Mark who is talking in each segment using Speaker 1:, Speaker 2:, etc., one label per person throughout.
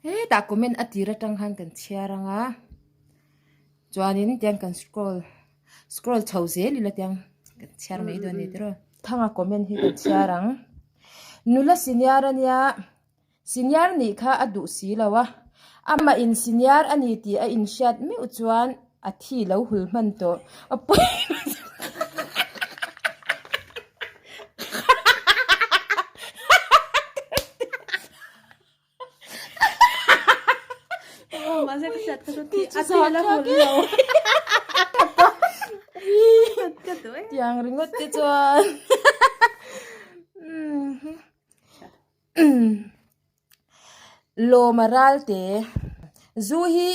Speaker 1: Hetah comment a tir atang khan kan chhiar ang a, chuanin tiang kan scroll scroll chho zel ila tiang kan chhiar mai dawn a ni tiraw. Thanga comment hi kan chhiar ang. Nula senior ania senior nih kha a duh si lo a, amah in senior a ni tih a inhriat meuh chuan a thi lo hul hman tawh. A pawi Tiang ringawt te chuan Lawma ralte zu hi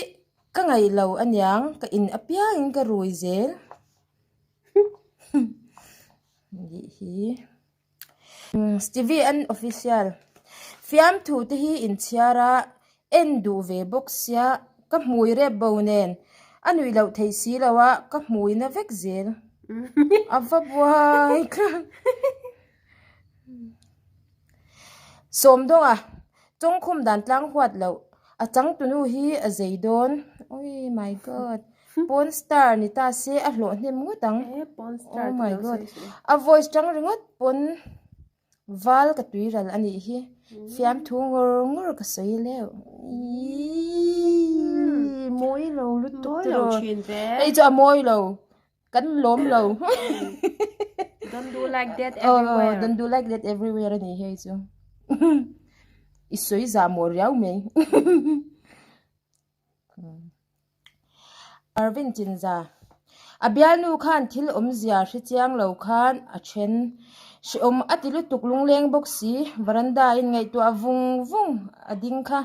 Speaker 1: ka ngaih lo aniang ka in apiangin ka rui zel nih hi. Stevie an official fiamthu te hi inchhiar a en duh ve bawk sia ka hmui rep bo nen a nuih loh theih si lo a ka hmui na vek zel a va buai thlak Sawmdawnga Chawngkhum dan tlang huat loh a changtunu hi a zei dawn oi my god. Porn star ni ta se a hlawh hnem ngawt ang. Oh my god. A voice tang ringawt pawn val ka tui ral a nih hi. Fiamthu ngawr ngawr ka sawi leuh. Iiii mawi lo lutuk tiraw. Hei chu a mawi lo. Kan lawm lo.
Speaker 2: Don't do like that everywhere.
Speaker 1: Oh, don't do like that everywhere a nih hi hei chu. I sawi zah maw riau mai. Arvind Chinza, A bialnu khan thil awmzia hre chiang lo khan a then. Hrehawm a ti lutuk lungleng bawk si, veranda in ngaihtuah vung vung a ding kha.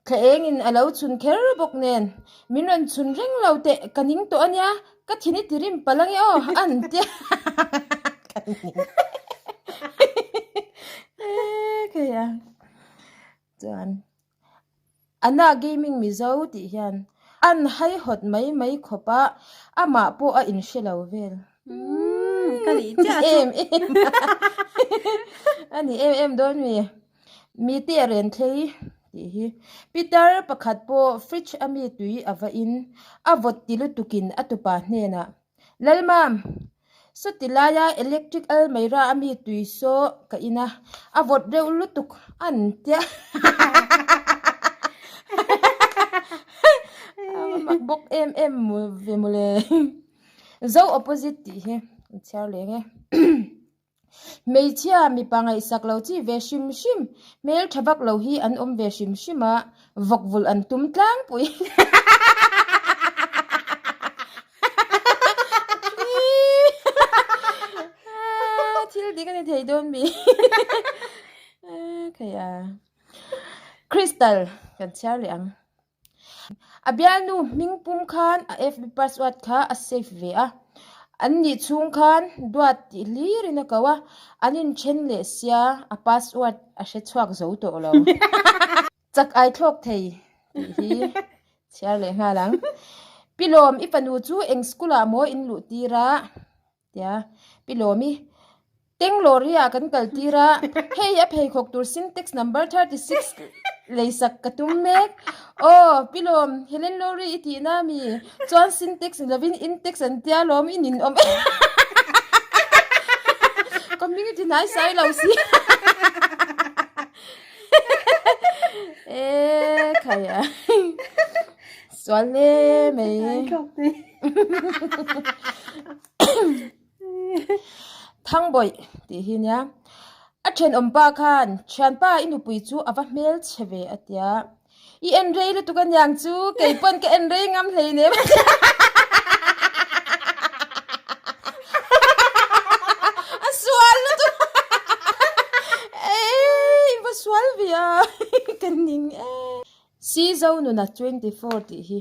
Speaker 1: Thla engin a lo chhun kher bawk nen, min rawn chhun reng lo teh, ka ning tawh a nia, ka thin i ti rim palh ange aw, an ti a. Ka ning e. Chuan. Ana Gaming Mizo tih hian an haihawt mai mai khawp a, amah pawh a inhre lo vel.
Speaker 2: Ka nih chiah chu.
Speaker 1: Em em a ni em em dawn mi. Mite a ren thlei tih hi. Pitar pakhat pawh fridge a mi tui a va in, a vawt ti lutukin a tupa hnenah Lalmam, sawti laia electric almeira a mi tui saw ka in a, a vawt reuh lutuk an tia. A va mak bawk em em ve mawle. Zo opposite tih hi an chhiar leng e. Hmeichhia mipa ngaihsak lo chi ve hrim hrim, hmel tha vak lo hi an awm ve hrim hrim a, vawk vulh an tum tlangpui. Thil dik a ni thei dawn mi. Crystal kan chhiar leh ang. A bialnu hming pum khan a FB password kha a save ve a, an nih chhung khan duat tih hlir in a ko a, an inthen leh sia a password a hre chhuak zo tawh lo. Chak ai thlawk thei tih hi chhiar leh nghal ang. Pi Lawm i fanu chu eng school ah maw in luh tir a? Tia, Pi Lawmi, Tenglawri ah kan kal tir a, hei a pheikhawk tur Sintex number 36 leisak ka tum mek. Aw, Pi Lawm, Helen Lawri i tihna mi? Chuan Sintex ni lovin Intex an tia lawm i nin awm em? Ka hming i ti hnai sai lo si. E khai a. Sual hle mai. Thangbawih tih hi nia a thenawmpa khan thianpa i nupui chu a va hmel chhe ve a tia i en rei lutuk aniang chu kei pawn ka en rei ngam hleinem a tia a sual lutuk ei va sual ve a ka ning e Sizo nuna 24 tih hi.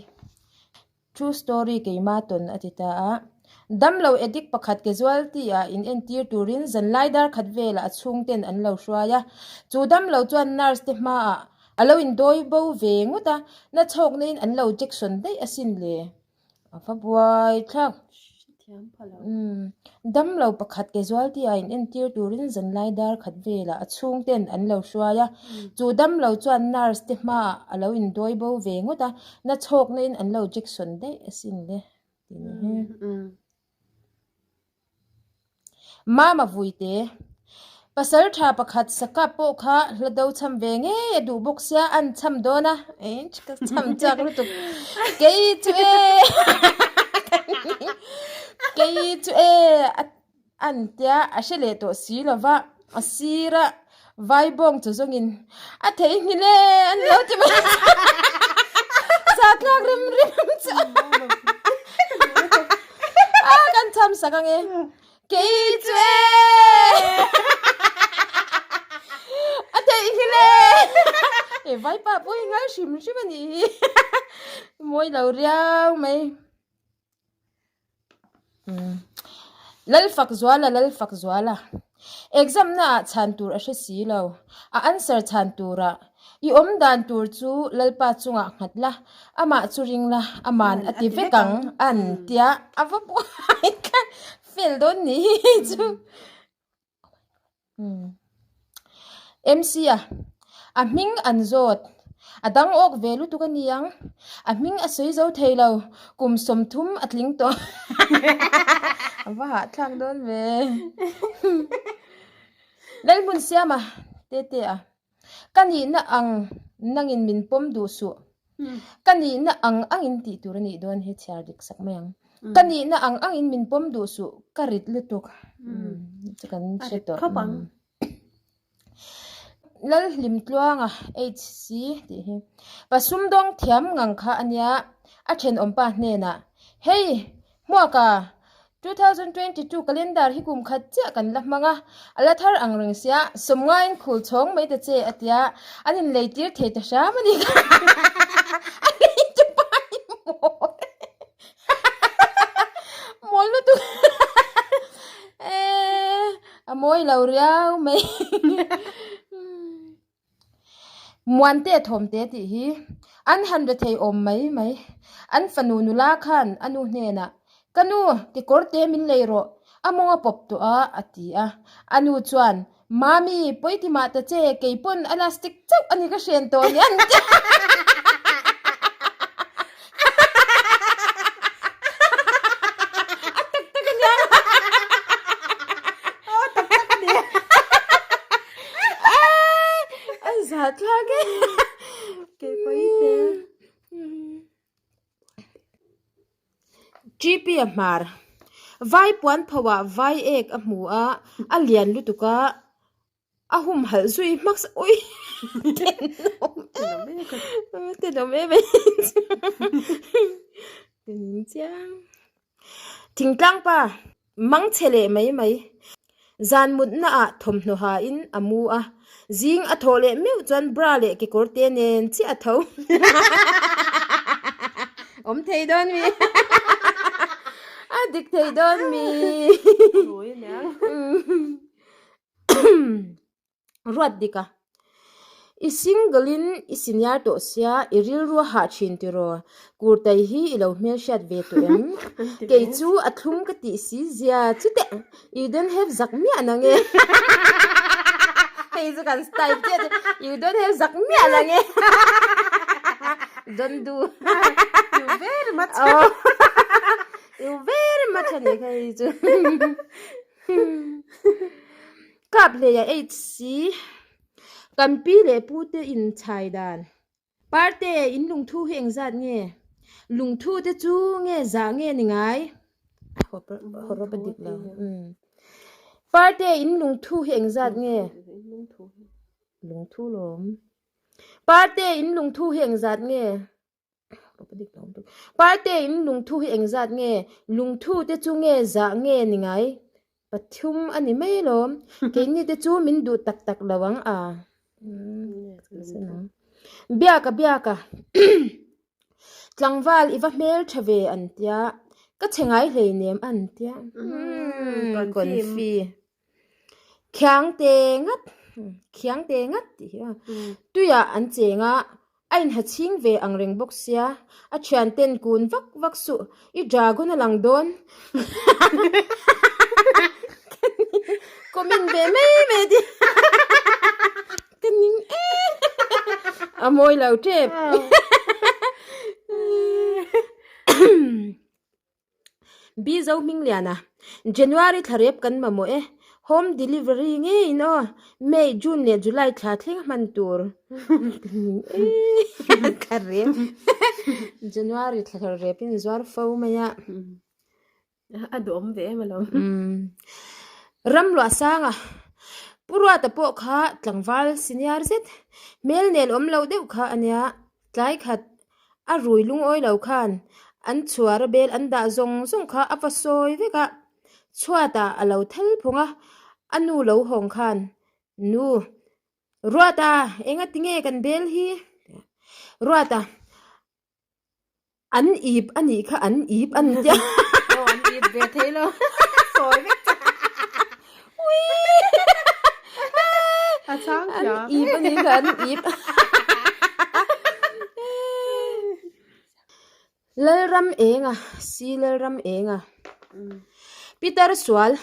Speaker 1: True story keima tawn a ti ta a. Damlo addict pakhat casualty ah in entir turin zanlai dar khat velah a chhungten an lo hruai a. Chu damlo chuan nurse te hmaah a lo indawi bo ve ngawt a, na chhawkna in an lo jection daih asin le. A va buai thlak.
Speaker 2: Thiam pha lo.
Speaker 1: Dam lo pakhat casualty ah in entir turin zanlai dar khat velah a chhungten an lo hruai a. Chu dam lo chuan nurse te hmaah a lo indawi bo ve ngawt a, na chhawkna in an lo jection daih asin le tih ni hi. Mama Vuite, Pasal tha pakhat sakap pawh kha hla do cham ve ngei a duh bawk sia an cham dawn a, ka cham chak lutuk kei chu e kei chu e an tia a hre leh tawh si lo va a sira vai bawng chu zawngin a theihnghilh e an lo ti mai sa tlak rem rem chu a kan cham sak ange. Kei chu e! A theih hi le! E vaipa pawh hi ngai hrim hrim a nih hi. Mawi lo riau mai. Lalfak Zuala Lalfak Zuala. Exam na ah chhan tur a hre si lo. A answer chhan turah I awm dan tur chu Lalpa chungah nghat la, amah chu ring la, aman a ti vek ang an tia a va buai tlat fel dawn ni hi hei chu. MC a, a hming an zawt, a dang awk ve lutuk a ni ang, a hming a sawi zo thei lo, kum 30 a tling tawh a va hahthlak dawn ve. Lalhmunsiama, Tete a. Ka nihna ang nangin min pawm duh suh. Ka nihna ang angin tih tur a nih dawn hi chhiar dik sak mai ang. Ka nihna ang angin min pawm duh suh, ka rit lutuk. Chu kan hre tawh. Lalhlimtluanga, HC, tih hi pa sumdawng thiam ngang kha a nia, a thenawmpa hnenah, Hei, Hmuaka, 2022 calendar hi kum khat chiah kan la hmang a, a la thar ang reng sia, sawmngaiin khul chhawng mai ta che a tia, an inlei tir thei ta hram a ni kha. A lei chu pa hi mawl mawl lutuk eh a mawi lo riau mai. Muante thawmte tih hi an han re thei awm mai mai. An fanu nula khan a nu hnenah, Ka nu, kekawrte min lei rawh, a mawng a pawp tawh a, a ti a. A nu chuan, Mami, pawi ti mah ta che, kei pawn a lastic chauh a ni ka hren tawh ni an ti a. A tak tak a nia.
Speaker 2: Aw, tak tak a ni.
Speaker 1: A zah thlak e.
Speaker 2: Kei pawh i te.
Speaker 1: GP a hmar. Vai puan pho ah vai ek a hmu a, a lian lutuk a, a humhalh zui hmak sa ui tenawm em tenawm em em chiang. Thingtlang pa mang chhe leh mai mai. Zan mutna ah thawmhnaw ha in a mu a, zing a thawh leh meuh chuan bra leh kekawr te nen chiah a tho. Awm thei dawn mi. A dik thei dawn mi. Ruat dik a, I single in i senior tawh sia i rilru a hah thin tiraw? Kurtai hi i lo hmelhriat ve tawh em? Kei chu a thlum ka tih si zia chuteh you don't have zak miah nang e Hei chu kan style chiah chu you don't have zak miah nang e Don't do
Speaker 2: You very much
Speaker 1: You very much a ni kha hei chu Kap hleia HC, Kan pi leh pu te in chhai dan. Parte, in lungthu hi engzat nge? Lungthu te chu nge zah nge ni ngai? Hawrawp a dik lo. Parte, in lungthu hi engzat nge? Lungthu lawm. Parte, in lungthu hi engzat nge? Parte in lungthu hi engzat nge? Lungthu te chu nge zah nge ni ngai? Pathum a ni mai alawm. Keini te chu min duh tak tak lo ang a. Biaka biaka tlangval i va hmel tha ve an tia. Ka chhe ngai hleinem an tia. Confi. Khiang te ngat khiang te ngat tih hi a tuiah an cheng a. inha chhing ve ang reng bawk sia, a thianten kun vak vak suh, i dragon a lang dawn. Comment ve mai mai ti. Ka ning em. A mawi lo tep. Bi Zohmingliana, January thla rep kan mamawh e, home delivery ngeiin aw, May, June leh July thla thleng hman tur. Thla rep. January thla rep in zuar fo mai a.
Speaker 2: A duhawm ve em alawm.
Speaker 1: Ram luah sanga Pu Ruata pawh kha tlangval senior zet, hmel nel awm loh deuh kha a nia. Tlai khat a rui lungawi lo khan an chhuar a bel an dah zawng zawng kha a va sawi vek a, chhuatah a lo thal phawng a, a nu lo hawng khan, Nu, Ruata, engati nge kan bel hi? Ruata, An ip a nih kha an ip an tia.
Speaker 2: Aw an ip ve thei lo. Sawi vek ta. A chang
Speaker 1: An ip a nih kha an ip. Lalram enga si Lalram enga. Peter sual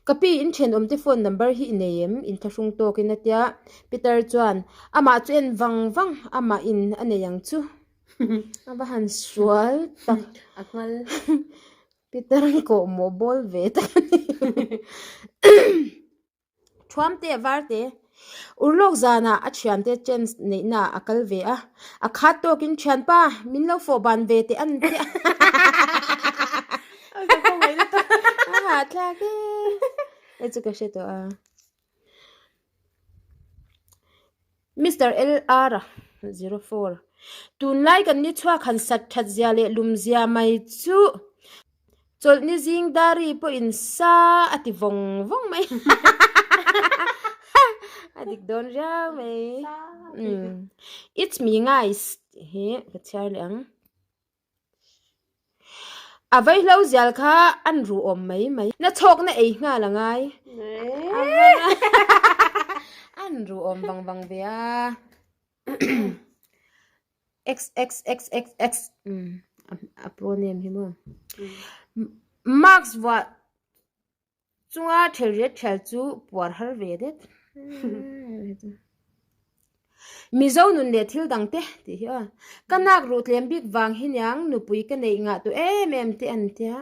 Speaker 1: Ka pi in thenawmte phone number hi i nei em? Inthlahrung tawkin a tia. Peter chuan amah chu en vang vang amah in a nei ang chu. A va han sual tak.
Speaker 2: A nghal.
Speaker 1: Peter an kawh mawh bawl ve tak a ni. Thuamte a varte. Urlawk zanah a thiante chance neihna a kal ve a. A khat tawkin thianpa min lo fawh ban ve teh an ti a. A hahthlak e. Hei chu ka hre tawh a. Mister LR 04 Tunlai kan ni chhuak han sat that zia leh lum zia mai chu chawlhni zing dari pawhin sa a ti vawng vawng mai a dik dawn riau mai It's me guys tih hi ka chhiar leh ang. A vaihlo zial kha an ruh awm mai mai. Na chhawkna ei nghal a ngai. An ruh awm vang vang ve a. XXXXX a pronoun hi maw. Mask vuah Chunga ṭhel riat ṭhial chu puar har ve det. Mizo nun leh thil dang te tih hi aw. Ka nak ruh tlem bik vang hi niang nupui ka neih ngah tawh em em te an tia.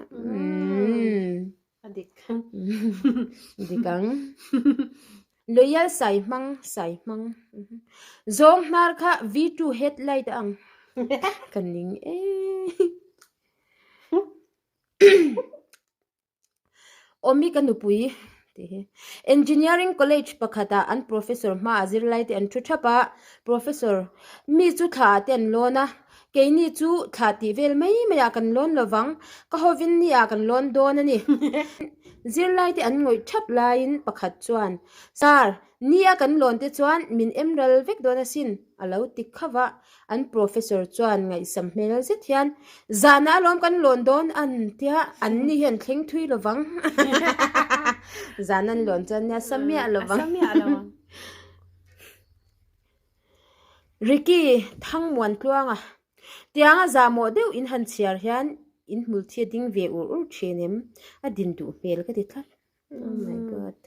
Speaker 2: A dik.
Speaker 1: Dik ang. Loyal sai hmang sai hmang. Zawng hnar kha V2 headlight a ang. Ka ning e. Awmi ka nupui tih hi Engineering College pakhatah an professor hmaah zirlai te an thu thap a, professor mi chu thla ah te an lawn a, keini chu thla tih vel mai mai ah kan lawn lo vang, ka hovin ni ah kan lawn dawn a ni. Zirlai te an ngawih thap laiin pakhat chuan Sir, ni a kan lawn te chuan min em ral vek dawn asin a lo ti khauh a. An professor chuan ngaihsam hmel zet hian, Zahna alawm kan lawn dawn an tia, an ni hian thleng thui lovang. Zahna an lawn chuan nia sa miah lovang.
Speaker 2: Sa miah lovang.
Speaker 1: Ricky Thangmuantluanga, Tianga zahmawh deuh in han chhiar hian in hmulthi a ding ve ur ur thin em? A din duh hmel ka ti tlat. Oh my god.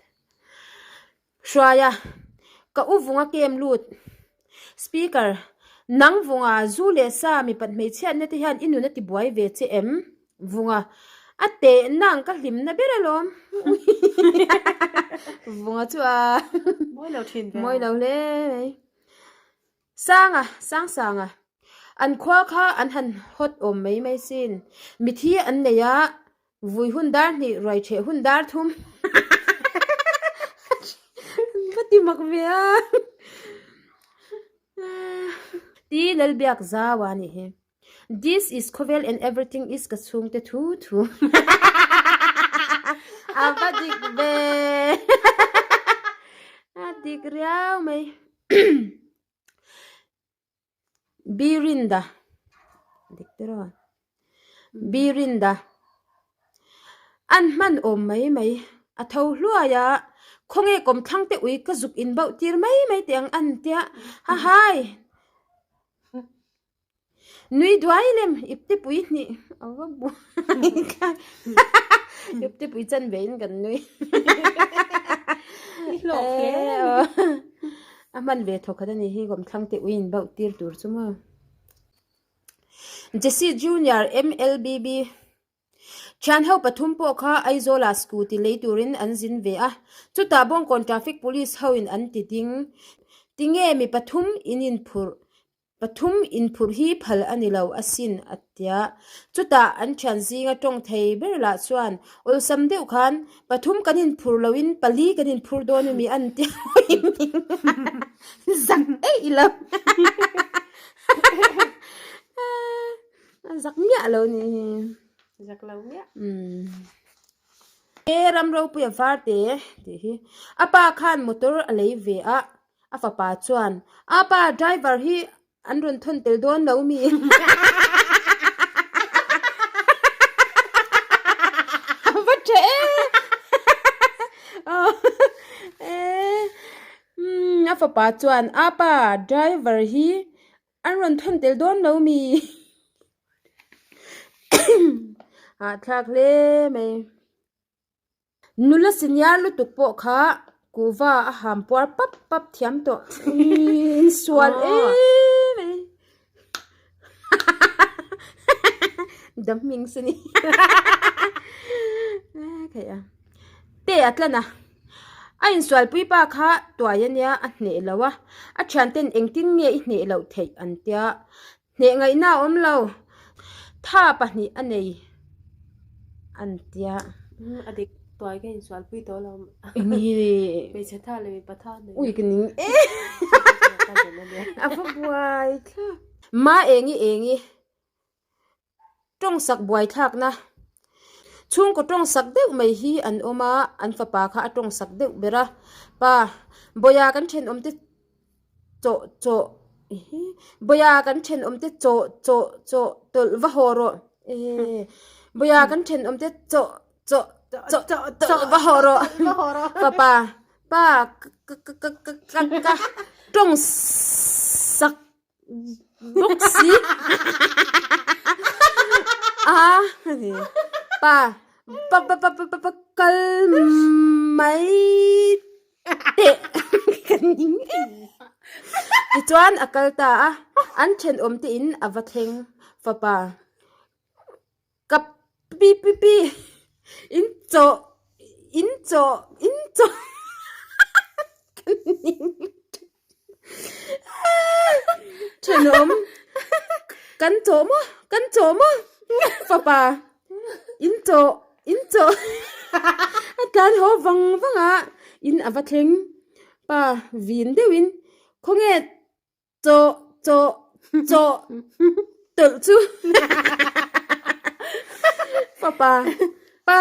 Speaker 1: Hruaia, Ka u vunga kem lut. Speaker, Nang vunga zu leh sa mipat hmeichhiatna te hian i nun a ti buai ve che em? Vunga, A teh nang ka hlimna ber alawm. Vunga chu a
Speaker 2: Mawi lo thin ve.
Speaker 1: Mawi lo hle mai. Sanga, Sangsanga, An khua kha an han hawt awm mai mai sin. Mithi an nei a, Vui hun dar hnih, ruai ṭheh hun dar thum. An va ti mak ve a. Ti Lalbiak zau a nih hi. This is khawvel and everything is ka chhungte thu thu. A va dik ve. A dik riau mai. Birinda dik te rawh Birinda an hman awm mai mai a tho hluai a khawnge kawmthlang te ui ka zuk in bauh tir mai mai teh ang an tia hahai. Nui duai lem iptepui hnih a va buai kha iptepui chan ve in kan nui.
Speaker 2: I hlawk hle.
Speaker 1: A hman ve thawk khat a ni hi kawmthlang te ui in bauh tir tur chu maw. Jesse Junior MLBB Thianho pathum pawh kha Aizawla scooty lei turin an zin ve a, chutah Bawngkawn Traffic Police hoin an ti ding. Tinge mi pathum in inphurh, pathum inphurh hi phal a ni lo asin a tia. Chutah an thian zinga tawng thei ber lah chuan awlsam deuh khan pathum kan inphurh loin pali kan inphur dawn emi an tia zak eih lo. A zak miah lo ni hi.
Speaker 2: Zak lo miah.
Speaker 1: Umm. E ram ropui a var te tih hi. A pa khan motor a lei ve a, a fapa chuan a pa driver hi an rawn thawn tel dawn lo mi. A va tha e. A fapa chuan a pa driver hi An rawn thawn tel dawn lo mi? Hahthlak hle mai. Nula senior lutuk pawh kha kuhva a ham puar pap pap thiam tawh. Insual em mai. Dam hming se ni. Theih a. Te a tlan a. A insualpui pa kha tuai a nia a hneh lo a, a thianten engtin nge i hneh loh theih an tia, hneh ngaihna a awm lo, tha pahnih a nei an tia.
Speaker 2: A dik tuai ka insualpui tawh lo.
Speaker 1: Enge?
Speaker 2: Hmeichhe tha leh mipa tha nei.
Speaker 1: Ui ka ning e. A va buai thlak. Ma engi engi. Tawngsak buaithlakna chhungkaw tawngsak deuh mai hi an awm a, an fapa kha a tawngsak deuh ber a, pa Bawia kan thenawm te chawh chawh Bawia kan thenawm te chawh chawh chawh tawlh va haw rawh ehh Bawia kan thenawm te chawh chawh chawh tawlh va haw rawh fapa pa ka ka ka ka ka tawngsak Bawk si a pa pa pa pa pa pa kal mai teh ka ning em tichuan a kal ta a an thenawm te in a va thleng fapa Ka pi pi pi in chawh in chawh in chawh ka ning thenawm kan chawh maw kan chawh maw fapa in chawh in chawh a tlan haw vang vang a in a va thleng pa vin deuhin khawnge Chaw chaw chaw tawlh chu fapa pa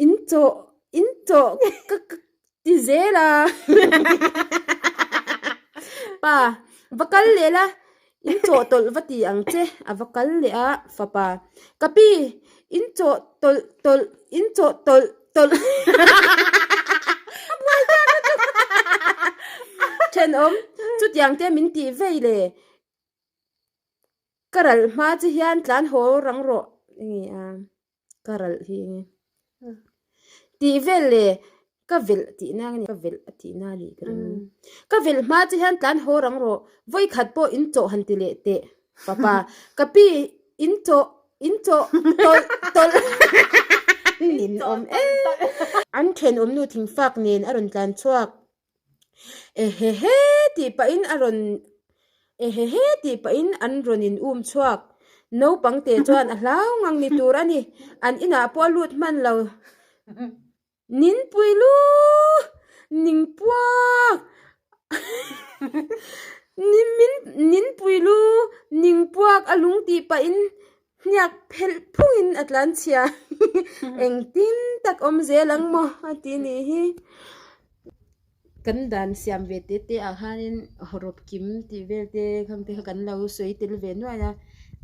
Speaker 1: in chaw in chaw ka ka ti zel a pa va kal leh la in chaw tawlh va ti ang che a va kal leh a fapa ka pi in chaw tawlh tawlh in chaw tawlh tawlh a buai ta lutuk thenawm chutiang te min tih vei le ka ralh hma che hian tlan haw rang rawh enge a ka ralh hi enge tih vel le ka velh tih na a ni ka velh a tih na a nih ka ring ka velh hma che hian tlan haw rang rawh vawikhat pawh in chawh han ti leh teh papa ka pi In chawh, in chawh, tawlh, tawlh. Nin awm em. An thenawm nu thingfak nen a rawn tlan chhuak. Ehehe tih pahin a rawn Ehehe tih pahin an rawn in um chhuak. Naupang te chuan a hlau ngang ni tur a ni. An inah pawh a lut hman lo. Ninpui lu! Ning puak! Ninpui lu! Ning puak a lung tih pahin hniak phelh phungin a tlan chhia. Engtin tak awm zel ang maw a ti nih hi. Kan dan siam ve te te ah khanin hawrawp kim tih vel te khang te kha kan lo sawi tel ve nuai a,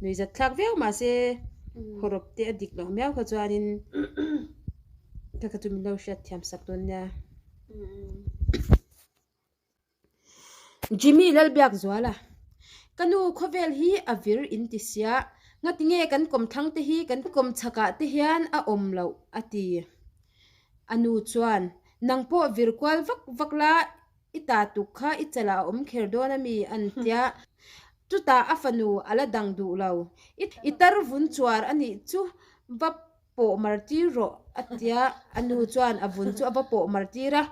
Speaker 1: nuihzat thlak viau mahse hawrawp te a dik loh miau kha chuanin kha kha chu min lo hriat thiam sak dawn nia. Jimmy Lalbiakzuala. Ka nu khawvel hi a vir in ti sia, ngatinge kan kawmthlang te hi kan kawm chhakah te hian a awm loh a ti. A nu chuan, Nang pawh vir kual vak vak la, i ta tuk kha i chalah a awm kher dawn a mi? an tia. Chutah a fanu a la dang duh lo. I tar vun chuar a nih chu va pawh mar tir rawh a tia a nu chuan a vun chu a va pawh mar tir a,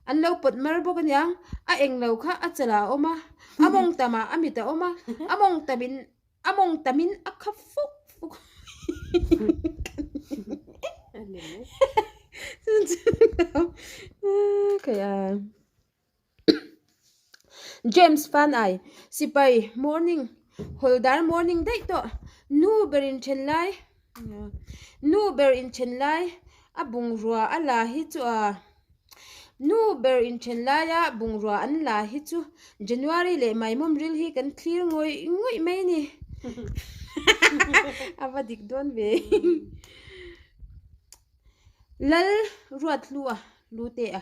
Speaker 1: an lo pawt mar bawk aniang, a eng lo kha a chalah a awm a, a mawng tamah a mit a awm a, a mawng tamin a mawng tamin a kha fuk fuk James Fanai, Sipai morning, Hawldar morning daih tawh, nu ber inthen lai, nu ber inthen lai a bungrua a la hi chu a, nu ber inthen laia bungrua an la hi chu January leh Maimawm ril hi kan thlir ngawih ngawih mai a ni. A va dik dawn ve. Lal ruat hlu a, lu te a.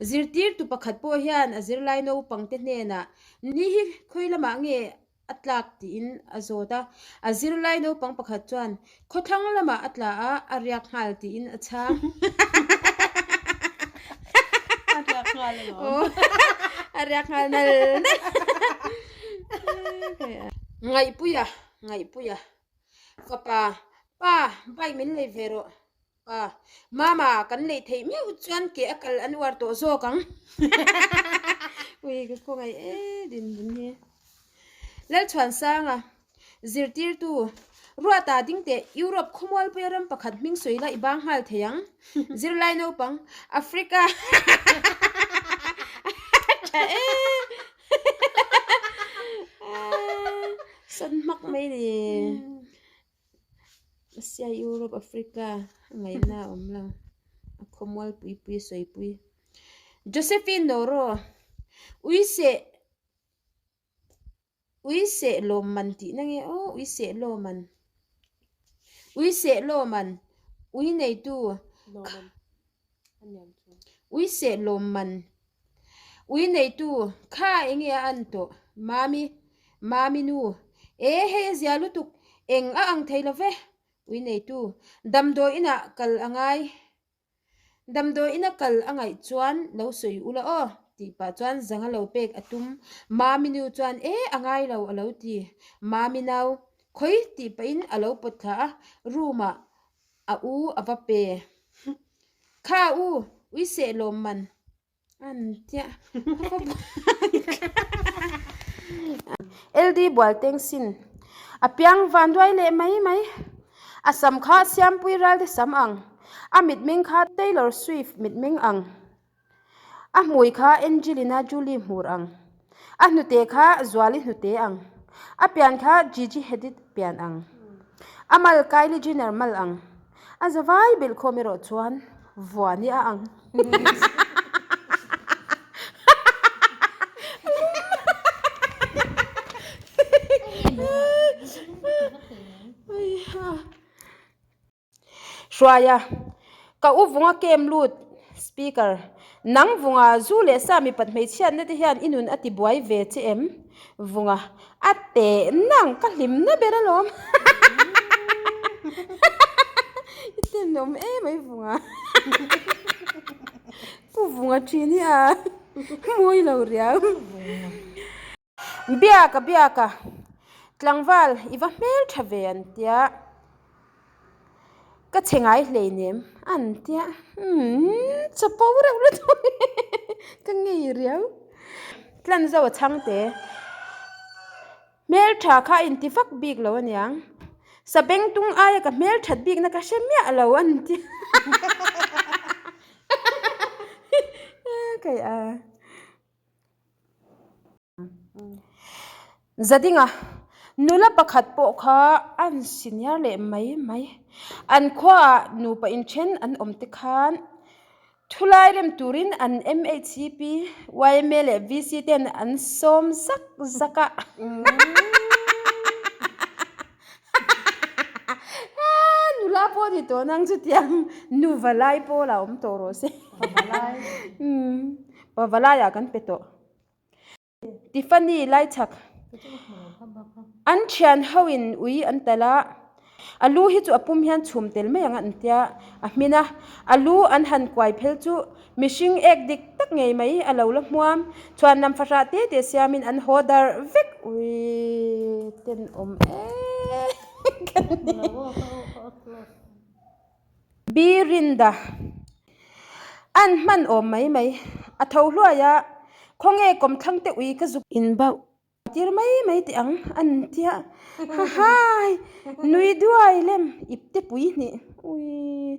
Speaker 1: Zirtirtu pakhat pawh hian a zirlai naupangte hnenah ni hi khawi lamah nge a tlak tiin a zawt a. A zirlai naupang pakhat chuan khawthlang lamah a tla a, a riak nghal tiin a chhang.
Speaker 2: A riak nghal alawm.
Speaker 1: A riak nghal nal nal. Ngaihpuia, Ngaihpuia. Fapa, Pa, bike min lei ve rawh. Pa, Mama, kan lei theih meuh chuan ke a kal an uar tawh zawk ang. Ui, ka khawngaih e din bun hi. Lalchhuansanga, Zirtirtu, Ruata ding teh Europe khawmualpuia ram pakhat hming sawi la i bang nghal thei ang. Zirlai naupang, Africa. Tha e. Sawn hmak mai ni. Asia, Europe, Africa a ngaihna a awm lo. A khawmual pui pui a sawi pui. Josephine Noro, Ui seh Ui seh lawm man tihna nge aw Ui seh law man. Ui seh law man Ui neitu Ui seh lawm man Ui neitu kha enge a an tawh Mami Mami nu E hei a zia lutuk eng a ang thei lo ve Ui neitu damdawi inah kal a ngai Damdawi ina kal a ngaih chuan lo sawi ula aw tih pah chuan zang a lo pek a tum. Mami nu chuan e a ngai lo a lo ti. Mami nau khawi tih pahin a lo pawt thla a, room ah a u a va pe. Kha u, ui seh lawm man. An tia LD Bualteng sin a piang van duai leh mai mai. A sam kha Siampui Ralte sam ang, a mitmeng kha Taylor Swift mitmeng ang, a hmui kha Angelina Jolie hmur ang, a hnute kha Zuali hnute ang, a pian kha Gigi Hadid pian ang, a mal Kylie Jenner mal ang. A zavai belhkhawm erawh chuan vuani a ang. Hruaia, Ka u vunga kem lut, Speaker, Nang vunga zu leh sa mipat hmeichhiatna te hian i nun a ti buai ve che em? Vunga, A teh nang ka hlimna ber alawm. I tenawm em ai Vunga. Pu Vunga thin hi a mawi lo riau. Biaka biaka tlangval i va hmel tha ve an tia. Ka chhe ngai hleinem an tia umm chapo reuh lutuk ka ngei riau. Tlan zo a chhang te hmeltha kha a inti vak bik lo aniang sabengtung aia ka hmelthat bikna ka hre miah lo an ti kei a. Zadinga, nula pakhat pawh kha an senior leh mai mai. An khuaah nupa inthen an awm te khan thulai rem turin an MHCP, yma leh VC ten an sawm zak zak a. Nula pawh ni tawh nang chutiang nuva lai pawh la awm tawh rawh se. Pavalaiah kan pe tawh. Tiffany Laichhak. An thian ho in ui an talh a, a lu hi chu a pum hian chhum tel mai ang an tia a hmin a, a lu an han kuai phel chu mihring ek dik tak ngei mai a lo la hmuam, chhuan lam fahrah te te siamin an haw darh vek ui tenawm em ka ni. Birinda an hman awm mai mai a tho hluai a, khawnge kawmthlang te ui ka zuk inbauh. Tir mai mai teh ang an tia hahai nui duai lem ip te pui hnih ui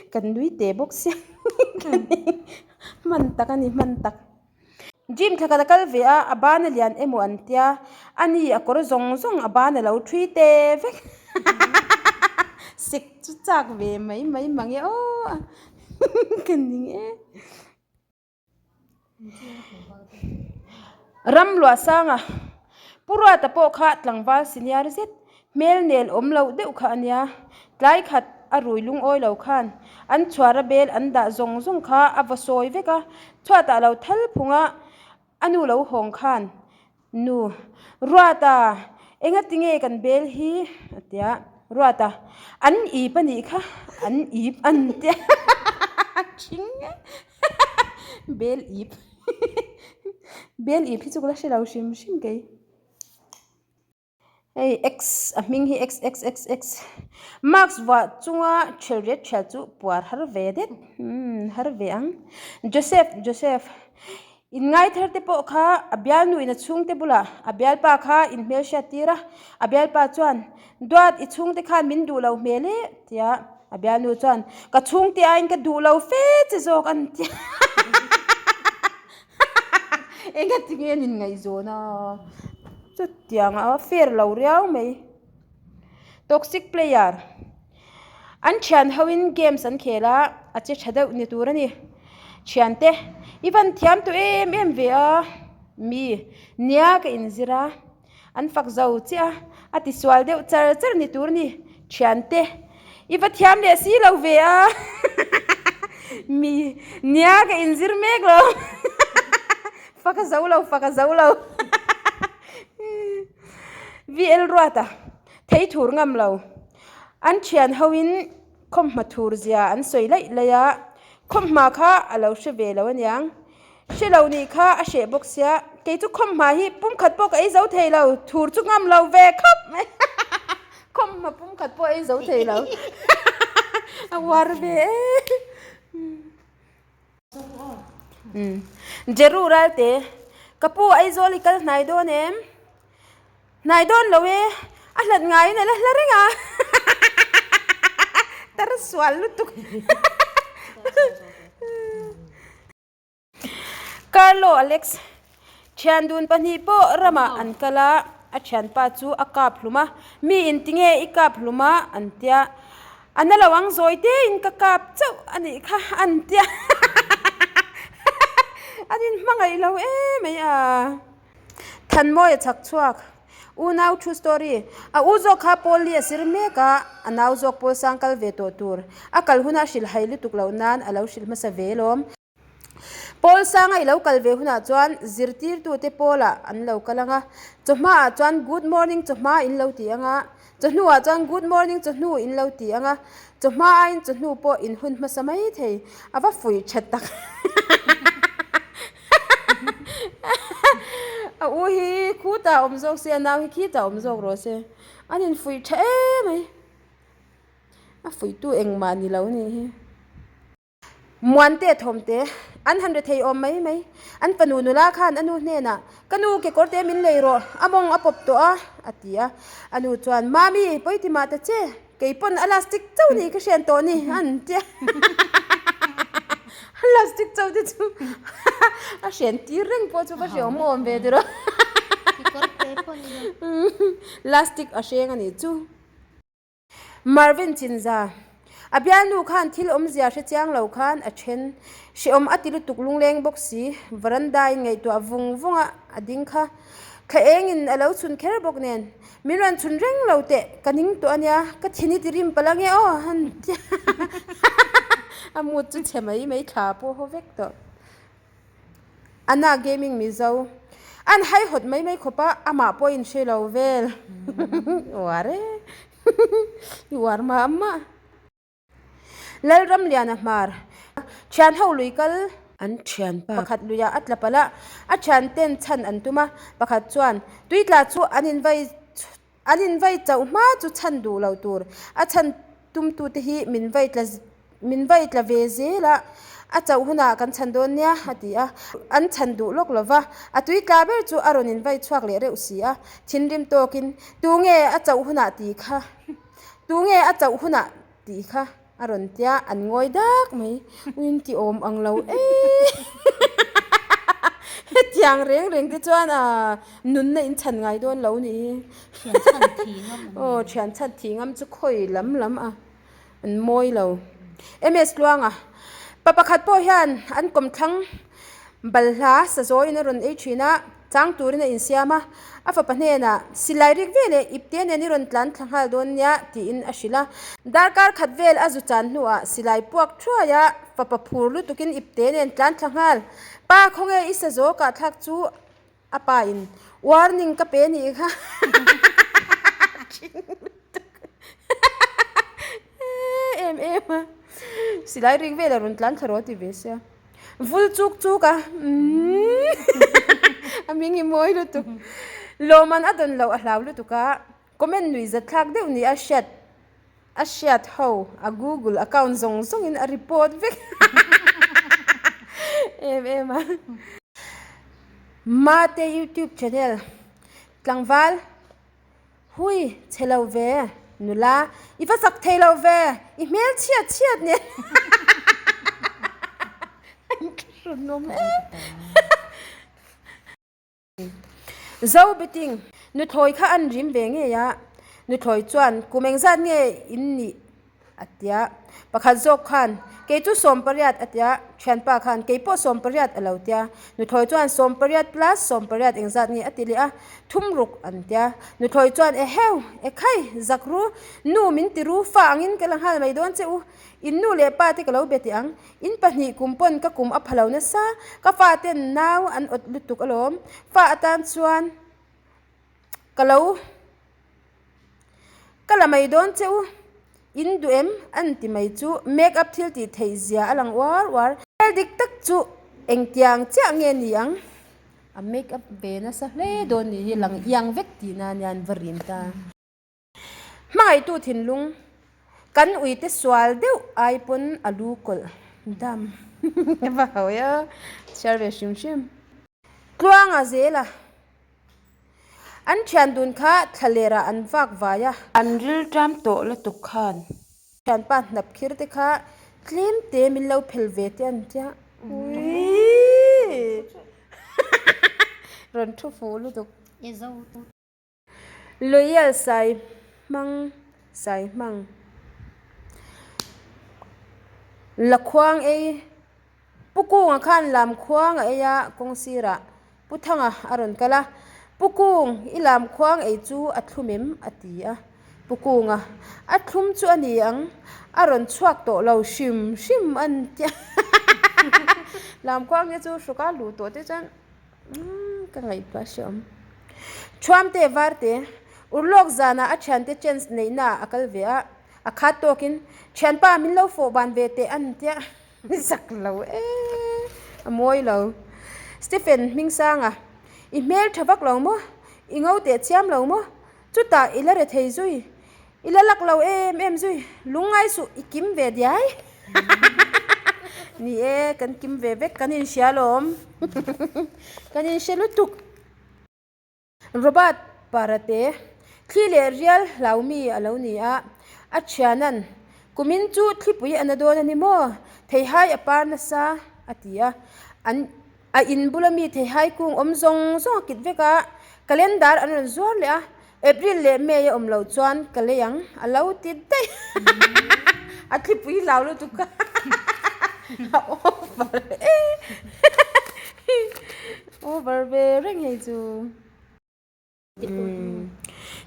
Speaker 1: kan nui teh bawk sia hman tak a ni hman tak gym thla khat a kal ve a a ban a lian emaw an tia ani a kawr zawng zawng a ban a lo thui te vek sek chu chak ve mai mai mang e aw ka ning e. Ram luah sanga Pu Ruata pawh kha tlangval senior zet hmel nel awm loh deuh kha a nia. Tlai khat a rui lungawi lo khan an chhuara bel an dah zawng zawng kha a va sawi vek a, chhuatah lo thal phung a, a nu lo hawng khan Nu, Ruata, engati nge kan bel hi? a ti a. Ruata, An ip a nih kha, an ip an ti a. Thing e, bel ip. Bel ip hi chu ka la hre lo hrim hrim kei. Hei X a hming hi XXXX mask vuah chunga thial riat thial chu puar har ve det umm har ve ang Joseph Joseph in ngai thar te pawh kha a bialnu in a chhungte bulah a bialpa kha in hmelhriat tir a a bialpa chuan duat i chhungte khan min duh lo hmel e tia a bialnu chuan ka chhungte aiin ka duh lo fe che zawk an tia Engati nge an inngaihzawn a? Chutiang a fair lo riau mai. Toxic player. An thian hoin games an khel a, a che tha deuh ni tur a ni. Thiante, i van thiam tawh em em ve a? Mi, nia ka inzir a. An fak zo chiah a, a ti sual deuh char char ni tur ni. Thiante, i va thiam leh si lo ve a. Mi, nia ka inzir mek lo. Fak a zo lo, fak a zo lo. VL Ruata, thei thur ngam lo. An thian hoin khawmhma thur zia an sawi laih laih a, khawmhma kha a lo hre ve lo aniang. Hre lo nih kha a hreh bawk sia, kei chu khawmhma hi pumkhat pawh ka ei zo thei lo, thur chu ngam lo ve khawp mai. Khawmhma pumkhat pawh ei zo thei lo. A uar ve e. Jeru Ralte, Ka pu Aizawl i kal hnai dawn em? Hnai dawn lo e, a hlat ngaiin a la hla reng a. Tar sual lutuk. Carlo Alex, Thian dun pahnih pawh ramah an kal a, a thianpa chu a kap hlum a, mi in tinge i kap hlum a an tia, a na lo ang zawi tein ka kap chauh a nih kha an tia an inhmangaih lo em mai a. Thanmawia chhak chhuak, Unau true story, A u zawk kha Paul Lee a sir mek a, a nau zawk Paul sang kal ve tawh tur. A kal huna hrilh hai lutuk loh nan a lo hrilh hmasa ve lawm. Paul sanga i lo kal ve hunah chuan zirtirtute Paul-ah an lo kal ang a, chawhmaah chuan good morning chawhma in lo ti ang a, chawhnuah chuan good morning chawhnu in lo ti ang a, chawhma aiin chawhnu pawh in hun hmasa mai thei, a va fuih tha tak. A u hi khutah awm zawk se, a nau hi khitah awm zawk rawh se, an infuih tha em mai, a fuihtu engmah ni lo nih hi. Muante thawmte an han rethei awm mai mai. An fanu nula khan a nu hnenah, Ka nu kekawr te min lei rawh, a mawng a pawp tawh a, a ti a. A nu chuan, Mami, pawi ti mah ta che, kei pawn a lastic chauh ni ka hrian tawh ni, an ti a. A lastic chauh te chu a hrian tir reng pawh chu va hre awm awm ve tiraw. Lastic a hreng a nih chu. Marvin Chinza, A bialnu khan thil awmzia hre chiang lo khan a then. Hrehawm a ti lutuk lungleng bawk si. Veranda in ngaihtuah vung vung a a ding kha. Thla engin a lo chhun kher bawk nen. Min rawn chhun reng lo teh, ka ning tawh a nia, ka thin hi ti rim palh ange aw han ti a mut chu chhe mai mai thla pawh haw vek tawh. Anna Gaming Mizo. An haihawt mai mai khawp a, amah pawh in hre lo vel. Uar e. I uar mah mah. Lalramliana hmar thian ho lui kal an thianpa pakhat luiah a tla palh a, a thianten chhan an tum a, pakhat chuan tuitla chu an invai an invai chauh hma chu chhan duh lo tur a chhan tumtute hi min vai tla min vai tla ve zel a, a chauh hunah kan chhan dawn nia a ti a, an chhan duh lawk lo va, a tuitla ber chu a rawn invai chhuak leh reuh si a, thinrim tawkin tunge a chauh hunah tih kha. Tunge a chauh hunah tih kha a rawn tia an ngawi dak mai. Uin ti awm ang lo e. Hetiang reng reng te chuan a nunna in chhan ngai dawn lo ni hi.
Speaker 2: Thian chhan thi ngam an ni.
Speaker 1: Aw thian chhan thi ngam chu khawi lam lam a an mawi lo. MS Tluanga pa pakhat pawh hian an kawmthlang balhla sazawiin a rawn ei thin a. Chang turin a insiam a, a fapa hnenah, Silai rik ve leh ipte nen i rawn tlan thla nghal dawn nia, tiin a hrilh a. Darkar khat vel a zu chan hnuah silai puak thuai a, fapa phur lutukin ipte nen tlan thla nghal. Pa khawnge i sa zawk ah thlak chu a pa in warning ka pe nih kha. Ṭhing lutuk em em a, silai rik vel a rawn tlan thla rawh ti ve sia. Vul chuk chuk a umm a hming hi mawi lutuk. Lawman a dawn loh a hlau lutuk a, comment nui zat thlak deuh ni a hriat a hriat ho a google account zawng zawng in a report vek em em a. Mate youtube channel tlangval. Hui, chhe lo ve, nula, i va chak thei lo ve, i hmel chhiat chhiat nen. Zo biting, nuthlawi kha an rim ve ngei a, nuthlawi chuan kum engzat nge in nih A ti a. Pakhat zawk khan, Kei chu 18 a ti a. Thianpa khan, Kei pawh 18 a lo ti a. Nuthlawi chuan, 18 plus 18 engzat nge a ti leh a. Thum ruk an ti a. Nuthlawi chuan, Eheu! Ekhai! Zak ru! Nu min ti ru, fa angin ka la nghal mai dawn che u. In nu leh pa te ka lo be teh ang. In pahnih kum pawn ka kum a pha lo nasa. Ka fa ten nau an awt lutuk alawm. Fa atan chuan ka lo. Ka la mai dawn che u, in duh em? An ti mai chu make up thil tih theih zia a lang uar uar. Hmel dik tak chu engtiang chiah nge ni ang? A make up ve nasa hle dawn ni hi lang iang vek tihna ania an va rim ta. Hmangaihtu thinlung kan uite sual deuh ai pawn a lu kawlh dam va hawi a, chhiar ve hrim hrim. Tluanga zela. An thian dun kha thlalerah an vak vai a. An rilṭam tawh lutuk khan. Thianpa hnap khir te kha tlem te min lo phel ve te an tia. Uiii. Rawn thu fuh lutuk. Loyal sai hmang sai hmang. Lakhuang ei. Pu Kunga khan lam khuang a ei a, kawng sirah Pu Thanga a rawn kal a, Pu Kung, i lam khuang ei chu a thlum em? a ti a. Pu Kunga, A thlum chu a ni ang, a rawn chhuak tawh lo hrim hrim a ni tia. Lam khuang hi chu hruka luh tawh te chuan ka ngaihtuah hreawm. Thuamte Varte, Urlawk zanah a thiante chance neihnaah a kal ve a, a khat tawkin, Thianpa min lo fawh ban ve teh a ni tia. Zak lo e, a mawi lo. Stephen Hmingsanga, I hmel tha vak lo maw? I ngo teh chiam lo maw? Chutah i la re thei zui, i la lak lo em em zui, lungngai suh i kim ve diai. Ni e, kan kim ve vek, kan inhria alawm. Kan inhre lutuk. Robert Parate, thli leh rial hlaumi a lo ni a, a thianan, Kumin chu thlipui a na dawn a ni maw? Theihai a par nasa, a ti a. An a in bula mi theihai kung awm zawng zawng a kit vek a, calendar an rawn zuar leh a, April leh May a awm loh chuan ka lei ang, a lo ti daih. A thlipui hlau lutuk a, a over e. Over ve reng hei chu.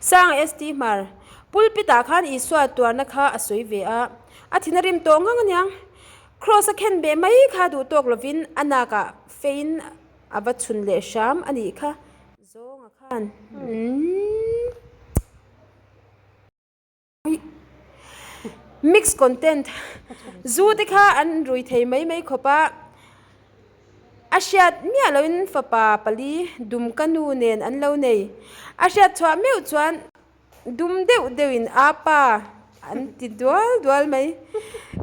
Speaker 1: Sang ST Hmar, Pulpit ah khan Isua tuarna kha a sawi ve a, a thin a rim tawh ngang aniang. Kraws a khen beh mai kha duh tawk lovin a nakah fein a va chhun leh hram a nih kha. Dawnga khan Mix content Zu te kha an rui thei mai mai khawp a, a hriat miah loin fapa pali Dumka nu nen an lo nei. A hriat chhuah meuh chuan dum deuh deuhin a pa an ti dual dual mai.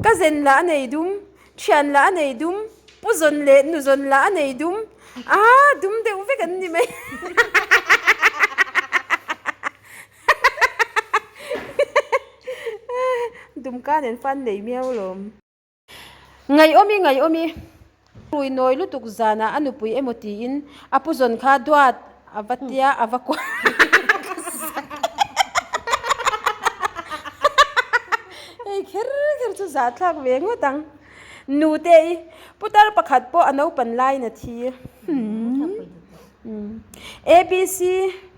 Speaker 1: Ka zen lah a nei dum, thian lah a nei dum, pu zawn leh nu zawn lah a nei dum, aa dum deuh vek an ni mai. Dumka nen fan nei miau lawm. Ngaihawmi ngaihawmi rui nawi lutuk zanah a nupui emaw tiin a pu zawn kha duat a va tia a va kuah Hei kher kher chu zahthlak ve ngawt ang. Nute i putar pakhat pawh a naupan laiin a thi. ABC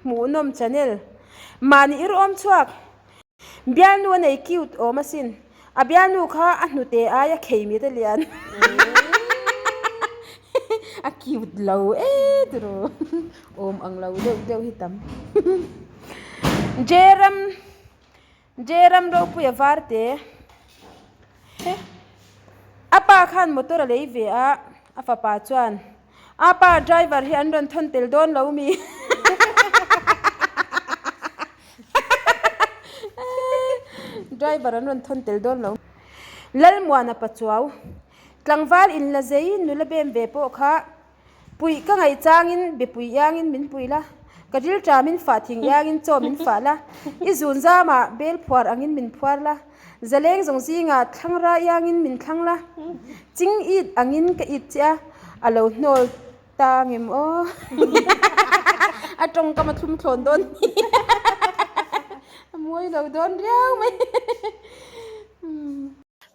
Speaker 1: hmuhnawm channel mahni ir awm chhuak bialnu a nei cute awm asin a bialnu kha a hnute aia khei mit a lian a cute lo e tiraw awm ang lo deuh deuh hi tam Jeram Jeram Ropuia Varte a pa khan motor a lei ve a a fapa chuan A pa driver hi an rawn thawn tel dawn lo mi? Driver an rawn thawn tel dawn lo. Lalmuana Pachuau, Tlangval in la zei nula bem ve pawh kha puih ka ngaih changin bepui iangin min pui la, ka ril ṭamin fah thing iangin chaw min fah la, i zun zamah bel phuar angin min phuar la, Zaleng zawng zingah thlangra iangin min thlang la, ching it angin ka it che a, a lo hnawl ta ngem aw. A tawngkam a thlum thlawn dawn hi. A mawi lo dawn riau mai.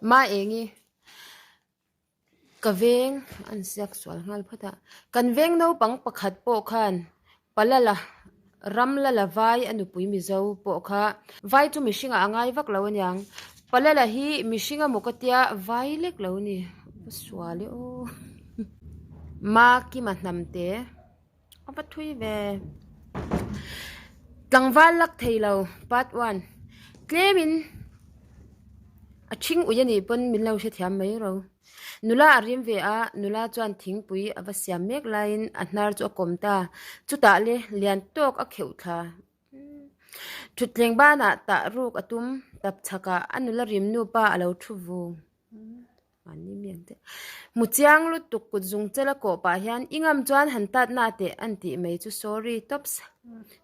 Speaker 1: Ma engi. Ka veng an siak sual nghal phawt a, kan veng naupang pakhat pawh khan Palala ram lala vai a nupui Mizo pawh kha vai chu mihringah a ngai vak lo aniang, Palala hi mihring a maw ka tia vai lek lo ni, va sual e aw Ma Kima hnam te a va thui ve. Tlangval lak thei lo part one tlemin a thing ui anih pawn min lo hrethiam mai ro. Nula a rim ve a, nula chuan thingpui a va siam mek laiin a hnar chu a kawm ta. Chutah le lian tawk a kheuh thla. Thutthleng banah tah ruk a tum, tap chhakah a nula rim nupa a lo thu vung. Mahni mi ang te. Hmu chiang lutuk kut zung chel a kawh pah hian i ngam chuan han tat na teh an tih mai chu sorry tops.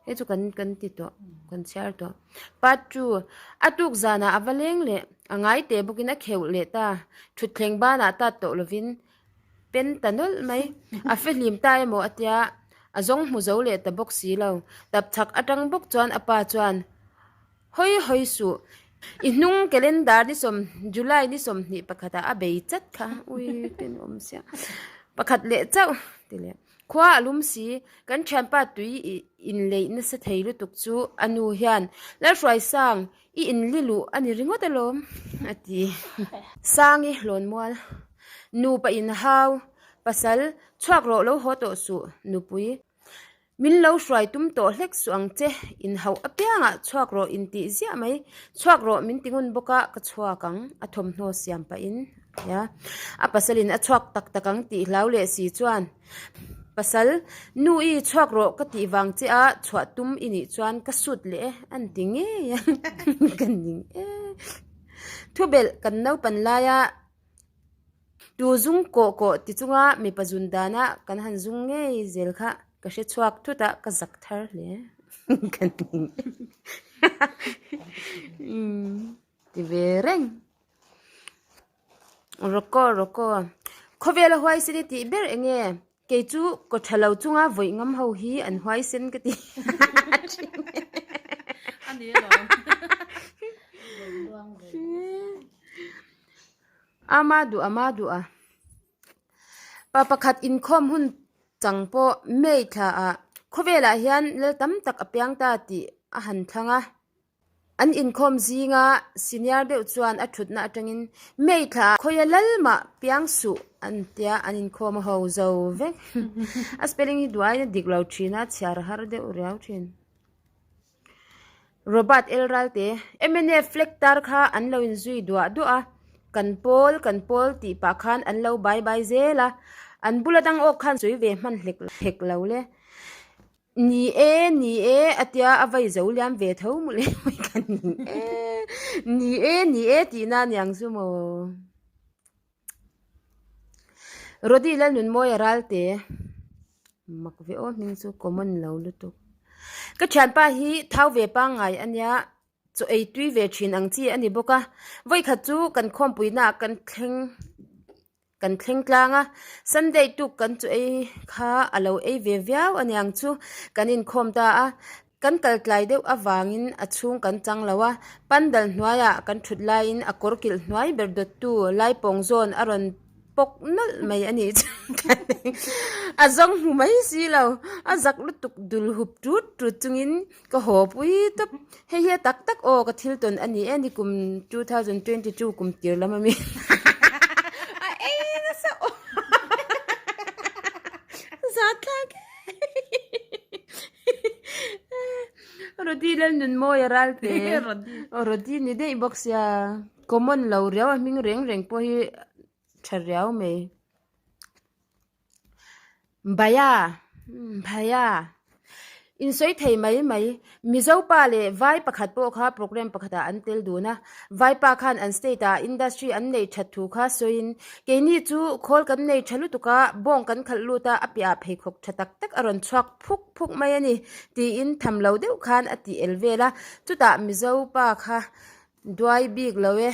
Speaker 1: Hei chu kan kan ti tawh kan chhiar tawh. Part 2 A tuk zanah a va leng leh a ngai teh bawkin a kheuh leh ta. Thutthleng banah tat tawh lovin pen ta nawlh mai. A fehlim ta emaw a tia a zawng hmu zo leh ta bawk si lo. Tapchhak atang bawk chuan a pa chuan. Hawi hawi suh. I hnung calendar ni sawm July ni 21 ah a bei chat kha. Ui ten awm sia. Pakhat leh chauh ti leh. Khua a lum si. Kan thianpa tui i inleih nasa thei lutuk chu a nu hian Lalhruaisang i inli luh a ni ringawt alawm a ti. Sangi hlawnmual. Nupa inhau. Pasal chhuak rawh lo haw tawh suh nupui. Min lo hruai tum tawh hlek suh ang che, inhauh apiangah chhuak rawh intih ziah mai. Chhuak rawh min ti ngun bawk a, ka chhuak ang, a thawmhnaw siam pahin a ti a. A pasalin a chhuak tak tak ang tih hlau leh si chuan, Pasal, nu i chhuak rawh ka tih vang che a, chhuah tum i nih chuan ka sut leh e, an ti ngei a, ka ning e. Thubelh kan naupan laia. Tu zung kawh kawh ti chunga mipa zun dana kan han zung ngei zel kha ka hre chhuak thut a, ka zak thar hle ka ning ti ve reng. Rawkaw rawkaw khawvela huaisen i tih ber eng nge? Kei chu kaw tha lo chunga vawih ngam ho hi an huaisen ka ti. Ama duh ama duh a. Pa pakhat inkhawm hun chang pawh May thla ah khawvelah hian lal tam tak a piang ta tih a han thlang a. An inkhawm zinga senior deuh chuan a thutna atangin May thla ah khawia lal mah piang suh an tia an inkhawm a ho zo vek. A spelling hi duh aiin a dik lo thin a, chhiar a har deuh riau thin. Robert L Ralte, mnf flag tar kha an lo inzui duah duah a, kan pawl kan pawl tih pah khan an lo bai bai zel a, an bula dang awk khan sawi ve hman hlek hlek lo le. Ni e, ni e a tia a vai zo liam ve tho mu le mai ka ni e, ni e, ni e tihna a niang chu maw. Rody Lalnunmawia Ralte mak ve aw hming chu common lo lutuk. Ka thianpa hi thau ve pangngai a nia chaw ei tui ve thin ang chi a ni bawk a vawikhat chu kan khawmpuina ah kan thleng kan thleng tlang a Sunday tuk kan chaw ei kha a lo ei ve viau a niang chu kan inkhawm ta a. Kan kal tlai deuh avangin a chhung kan chang lo a, pandal hnuaiah kan thut laiin a kawr kilh hnuai ber dawttu Laipawng zawn a rawn pawk nawlh mai a nih chu a zawng hmu mai si lo, a zak lutuk dul hup tut tut chungin ka haw pui tawp. Hei hi a tak tak aw ka thil tawn a ni e nikum 2022 kum tir lam ami a ei nasa aw zathlak e. Rody Lalnunmawia Ralte Rody ni daih bawk sia common lo riau a hming reng reng pawh hi tha riau mai Bhaiya Bhaiya insawi thei mai mai Mizo pa leh vai pakhat pawh kha programme pakhatah an tel dun a Vaipa khan an state ah industry an neih that thu kha sawiin keini chu khawl kan nei tha lutuk a bawng kan khalh lut a a piahah pheikhawk tha tak tak a rawn chhuak phuk phuk mai a ni tiin tham lo deuh khan a tih el vel a chutah Mizo pa kha Duai bik lo e.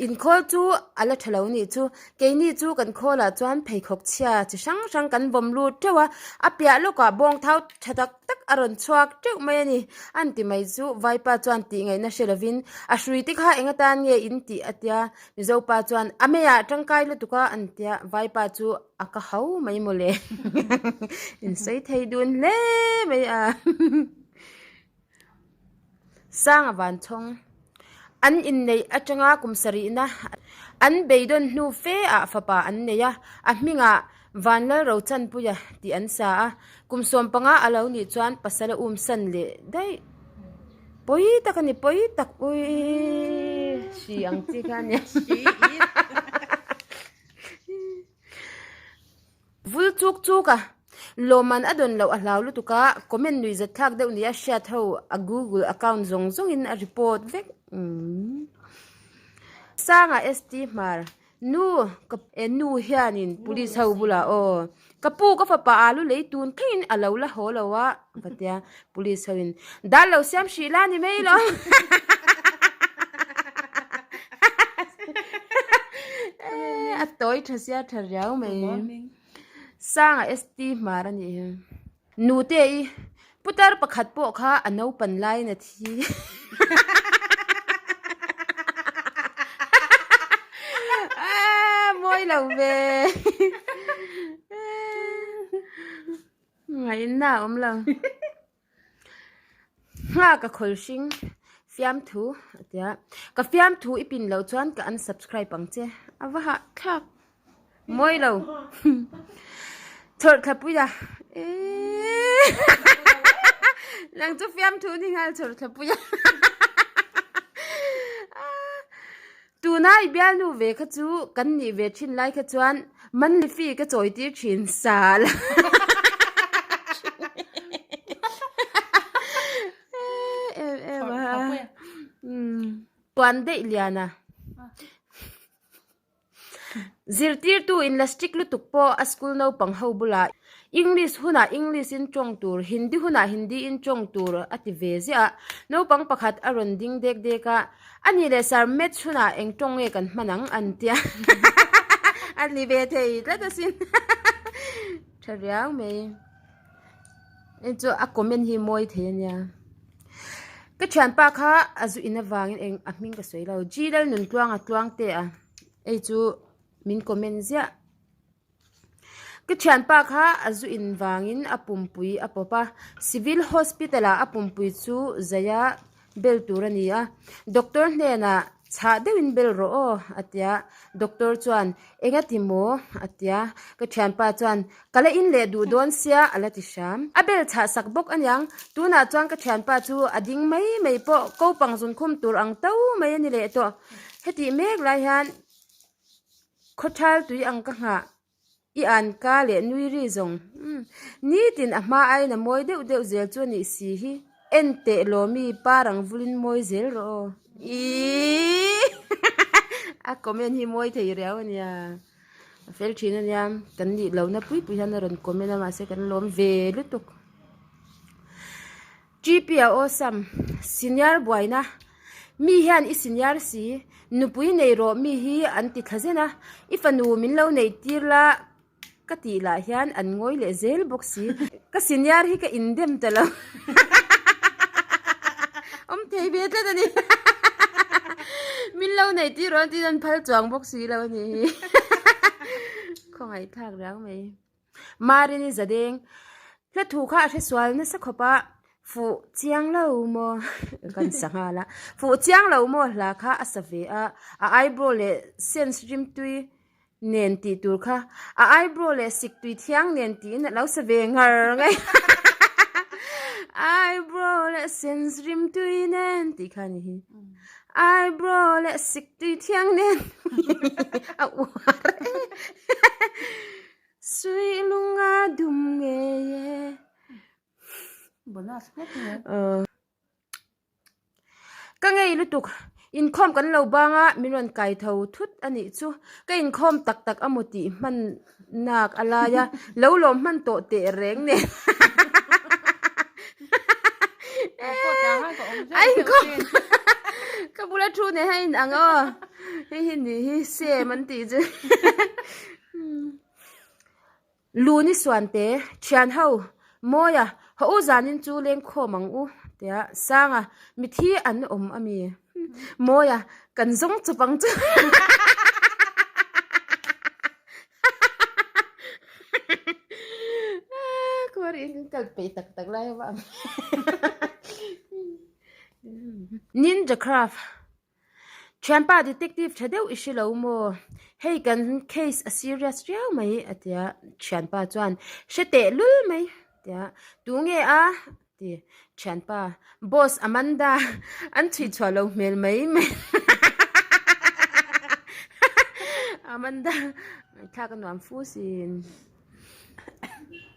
Speaker 1: Inkhawl chu a la tha lo nih chu. Keini chu kan khawlah chuan pheikhawk chhia chi hrang hrang kan vawm lut teuh a, a piah lawkah bawng thau tha tak tak a rawn chhuak teuh mai a ni. An ti mai chu Vaipa chuan tih ngaihna hre lovin a hrui te kha eng atan nge in tih a tia. Mizopa chuan a meiah tangkai lutuk a an tia. Vaipa chu a ka hau mai mawle. Insawi thei dun hle mai a. Sanga Vanchhawng an inneih atanga kum sarihna an beidawn hnu fe ah fapa an nei a, a hmingah Vanlalrochanpuia tih an sa a, kum 15 a lo nih chuan pasal a um san leh daih. Pawi tak a ni, pawi tak ui hri ang chi kha a nia. Vul chuk chuk a, lawmman a dawn loh a hlau lutuk a, comment nuih zat thlak deuh nia hriat ho a google account zawng zawng in a report vek. Sanga ST Hmar, Nu, ka e nu hianin police ho bulah aw, ka pu ka fapa alu lei tun thlengin a lo la haw lo a, va tia police ho in dal lo siam hrih la ni mai lo. A tawi tha sia tha riau mai. Sanga ST Hmar a nih hi. Nute i putar pakhat pawh kha a naupan laiin a thi. Mawi lo ve. Ngaihna a awm lo. Nghak a khawl hring fiamthu a ti a ka fiamthu i pin loh chuan ka unsubscribe ang che a va hahthlak mawi lo chhawrh thlapui a eeii nang chu fiamthu ni nghal chhawrh thlapui a Tuna i bialnu ve kha chu kan nih ve thin lai kha chuan monthly fee ka chawi tir thin sal em em a puan daih lian a zirtirtu in la strict lutuk pawh a school naupang ho bulah English hunah English in tawng tur Hindi hunah Hindi in tawng tur a ti ve ziah a naupang pakhat a rawn ding dek dek a. A nih leh sir maths hunah eng tawng nge kan hman ang an tia a ni ve thei tlat asin tha riau mai hei chu a comment hi mawi thei ania ka thianpa kha a zu in avangin eng a hming ka sawi lo G Lalnuntluanga Tluangtea hei chu min comment ziah. Ka thianpa kha a zu in vangin a pumpui a pawp a, civil hospital ah a pumpui chu zai a. bel tur a ni a. Doctor hnenah chhah deuhin bel rawh aw a ti a. Doctor chuan Enga ti maw? a ti a. Ka thianpa chuan Ka la in leh duh dawn sia a la ti hram. A bel chhah sak bawk aniang. Tunah chuan ka thianpa chu a ding mai mai pawh kopang zunkhum tur ang to mai a ni leh tawh. Hetih mek lai hian khawthal tui ang ka nghah. I an ka leh nui ri zawng. Umm. Nitin a hma aiin a mawi deuh deuh zel chu a nih si hi. En teh lawmi par ang vulin mawi zel rawh aw. Iiii. A comment hi mawi thei riau a nia. A fel thin a nia. Kan nih lohna pui pui hian a rawn comment a mahse kan lawm ve lutuk. TP a awesome. Senior buaina. Mi hian i senior si. Nupui nei rawh mi hi an ti thla zen a. I fanu min lo neih tir la ka tih lah hian an ngawi leh zel bawk si. Ka senior hi ka indem ta lo. Awm thei ve tlat a ni. Min lo neih tir rawh an tiin an phal chuang bawk si lo a ni hi. Khawngaihthlak riau mai. Marini Zadeng, Hla thu kha a hresual nasa khawp a, fuh chiang lo maw kan sa nghal a, fuh chiang lo maw hla kha a sa ve a, a eyebrow leh sense rimtui nen tih tur kha a eyebrow leh siktui thiang nen tiin a lo sa ve ngar ngai eyebrow leh sense rimtui nen tih kha a ni hi. Eyebrow leh siktui thiang nen a uar e Suih lunga dum ngei e.
Speaker 2: Bonus hlek nge.
Speaker 1: Ka ngei lutuk. Inkhawm kan lo bang a, min rawn kai tho thut a nih chu. Ka inkhawm tak tak a maw tih hman nak a lai a, lo lawm hman tawh teh reng nen. A inkhawm ka bula thu nen hian a inang aw. Hei hi nih hi same an tih chu. Luni suante, thian ho, Mawia, haw u zanin chu lengkhawm ang u, tia Sanga, mithi an awm a mi? Mawia, kan zawng chawp ang chu. Khuarin kan kal peih tak tak lai avang. Ninja Craft. Thianpa detective tha deuh i hre lo maw? Hei kan case a serious riau mai a ti a, thianpa chuan hre teh lul mai a ti a, tunge a? ti thianpa boss Amanda an chhui chhuah lo hmel mai mai Amanda ngaihthlak a nuam fu sin.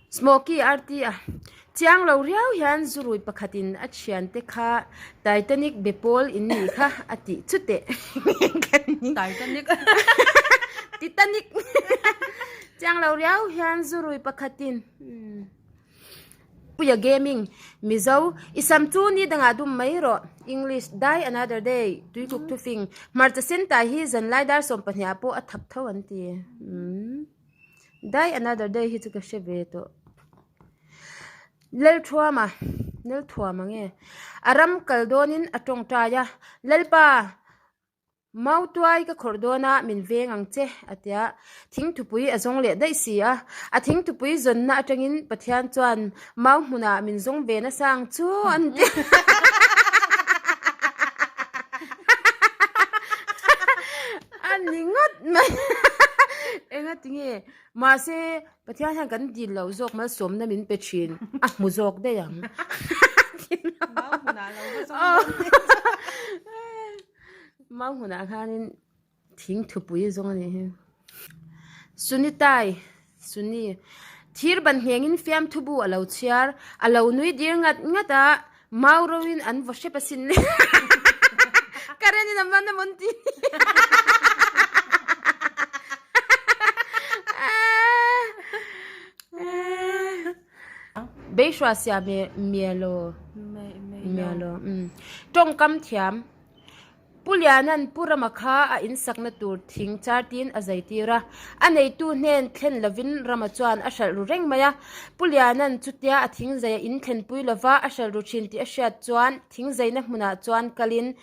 Speaker 1: Smoky RT a chiang lo riau hian zurui pakhatin a thiante kha Titanic be pawl in nih kha a tih chu teh
Speaker 2: Titanic
Speaker 1: Titanic chiang lo riau hian zurui pakhatin Puia Gaming Mizo i sam chu ni dangah dum mai rawh English Die another day Tuikuk thufing Hmarcha sentai hi zanlai dar 12 ah pawh a thap tho an ti. Die another day hi chu ka hre ve tawh. Lalthuama, Lalthuama nge? A ram kal dawnin a tawngtai a, Lalpa, Mautuai ka khawrh dawn a min veng ang che, a ti a. Thingthupui a zawng leh daih si a. A thingthupui zawnna atangin Pathian chuan mau hmunah min zawng ve nasa ang chu an ti. A ni ngawt mai enga tinge mahse Pathian hian kan dil loh zawk malsawmna min pe thin a hmu zawk daih ang mau hmunah khanin thing thupui zawng a nih hi Sunitai Suni thir ban nghengin fiamthu bu a lo chhiar a lo nui dir ngat ngat a Mau ro in an vaw hrep asin le. Current in a man a mawn ti. Beishua sia me mialo. Mialo. Tawngkam thiam. Pu Liana'n Pu Rama kha a insakna tur thing chartin a zaitir a, a neitu hnen thlen lovin Rama chuan a hralh ru reng mai a. Pu Liana'n chutia a thingzai a inthlenpui lova a hralh ru thin tih a hriat chuan thingzaina hmunah chuan kalin,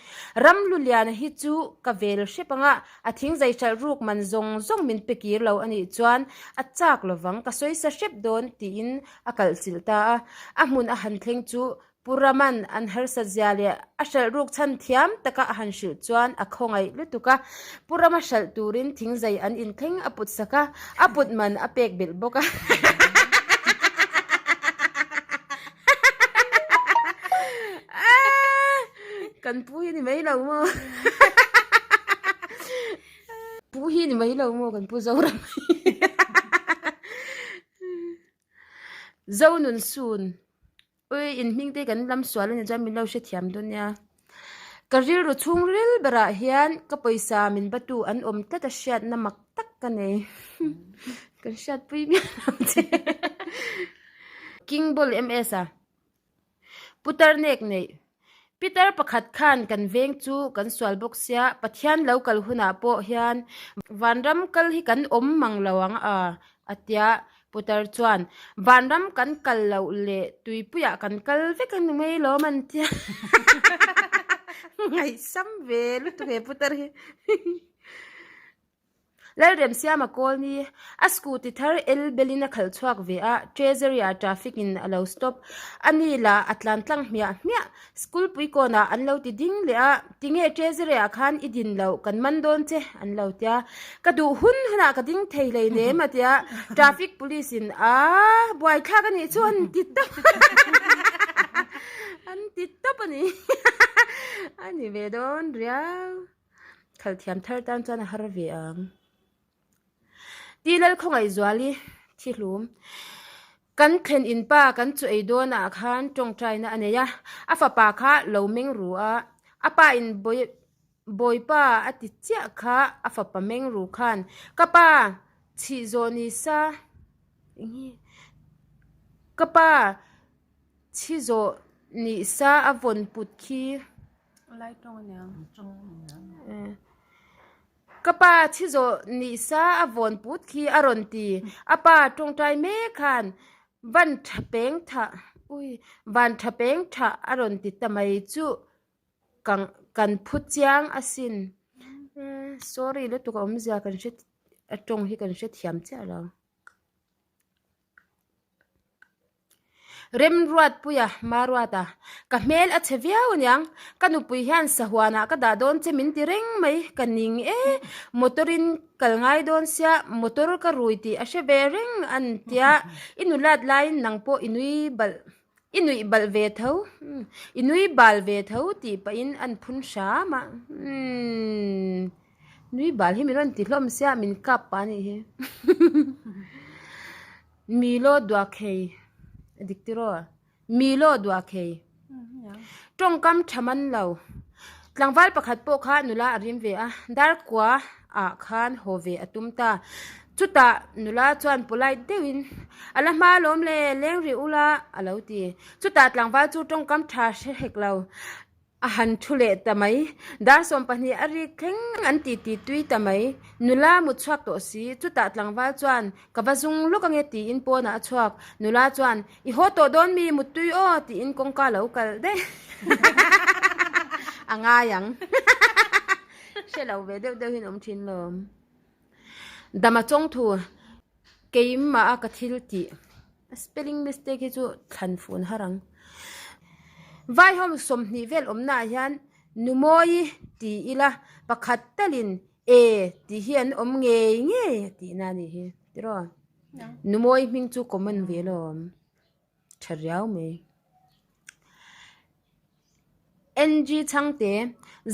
Speaker 1: Ram Lu Liana hi chu ka vel hrep anga a thingzai hralh ruk man zawng zawng min pe kir lo a nih chuan a chak lovang ka sawisa hrep dawn tiin a kalhchilh ta a. A hmun a han thleng chu. Pu Raman an harsat zia leh a hralh ruk chhan thiam taka a han hrilh chuan a khawngaih lutuk a. Pu Rama hralh turin thingzai an inthleng a put sak a, a put man a pek belh bawk a. Kan pu hi ni mai lo maw? Pu hi ni mai lo maw kan pu Zoram hi? Zonun sun. Ui in hming te kan lam sual a ni chuan min lo hrethiam dawn nia. Ka rilru chhungril berah hian ka pawisa min ba tu an awm tlat a hriatna mak tak ka nei. Kan hriatpui miah lo che. King Ball MS a. Putar nek neih. Pitar pakhat khan kan veng chu kan sual bawk sia, Pathian lo kal hunah pawh hian vanram kal hi kan awm mang lo ang a, a tia. Putar chuan, Vanram kan kal loh leh tuipuiah kan kal vek a ni mai lawm an tia. Ngaihsam ve lutuk he putar hi. Lalremsiama kawl ni, a scooty thar el belin a khalh chhuak ve a, Treasury ah traffic in a lo stop. A ni lah a tlan tlang hmiah hmiah. School pui kawnah an lo ti ding leh a, tinge Treasury ah khan i din loh, kan man dawn che an lo tia. Ka duh hun hunah ka ding thei hleinem a tia, traffic police in a buaithlak a nih chu an ti tawp an ti tawp a ni a ni ve dawn riau. Khalh thiam thar tan chuan a har ve ang. Ti lal khawngaih zuali thi hlum. Kan thlen in pa kan chu ei dawn ah khan tawngtaina a nei a, a fapa kha lo meng ru a, a pa in bawi bawipa a ti chiah kha a fapa meng ru khan ka pa chhih zawh ni sa ka pa chhi zawh ni sa a vawn put khi. Ka pa thi zawh nih sa a vawn put khi a rawn ti. A pa tawngtai mek khan van tha peng thah ui van tha peng thah a rawn ti ta mai chu kan kan phu chiang asin. Sorry lutuk a awmzia kan hre a tawng hi kan hrethiam chiah lo. Remruatpuia, Maruata, ka hmel a chhe viau aniang, ka nupui hian sahuanah ka dah dawn che min ti reng mai, ka ning e, motor in kal ngai dawn sia, motor ka rui tih a hre ve reng an tia, i nulat laiin nang pawh i nui balh, i nuih balh ve tho, i nui bal ve tho tih pahin an phun hram a, umm. Nui bal hi min rawn ti hlawm sia min kap pah anih hi Milo Duakhei a dik tiraw Milo Duakhei tawngkam tha man lo tlangval pakhat pawh kha nula a rim ve a darkua ah khan haw ve a tum ta chutah nula chuan polite deuhin a la hma lawm le leng rih ula a lo ti chutah tlangval chu tawngkam tha hre hek lo. A han thu leh ta mai. Dar 12 a rik thleng an ti ti tui ta mai. Nula mut chhuak tawh si, chutah tlangval chuan, Ka va zung lawk ange tiin pawnah a chhuak. Nula chuan, I haw tawh dawn mi, mut tui aw tiin kawngka lo kal daih. A ngai ang. Hre lo ve deuh deuhin awm thin lawm. Dama chawngthu. Keimah a ka thil tih. A spelling mistake hi chu thlan fun har ang. Vaihawm 20 vel awmna ah hian Numawi ti ila pakhat talin e tih hi an awm ngei ngei a tihna a nih hi tiraw. Numawi hming chu common ve alawm. Tha riau mai. NG Chhangte,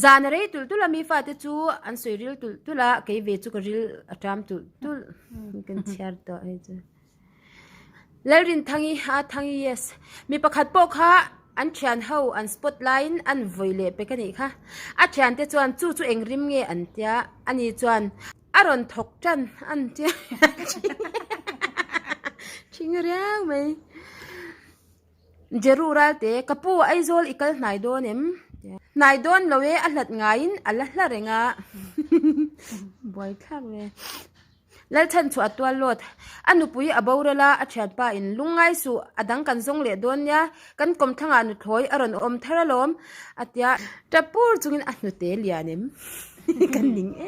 Speaker 1: Zan a rei tulh tulh a, mi fate chu an sawi ril tulh tulh a, kei ve chu ka ril a ṭam tulh tulh. Kan chhiar tawh hei chu. Lalrinthangi, a Thangi yes. Mi pakhat pawh kha an thian ho an spot laiin an vawi leh pek a nih kha. A thiante chuan chu chu eng rim nge an tia, ani chuan a rawn thawk ṭan an tia. Ṭhing riau mai. Jeru Ralte, Ka pu, Aizawl i kal hnai dawn em? Hnai dawn lo e, a hlat ngaiin a la hla reng a. Buaithlak ve. Lalchhan chu a tual lawt. A nupui a boral a, a thianpa in lungngai suh, a dang kan zawng leh dawn nia, kan kawmthlangah nuthlawi a rawn awm thar alawm, a tia. Tap pur chungin a hnute lian em? Kan ning e.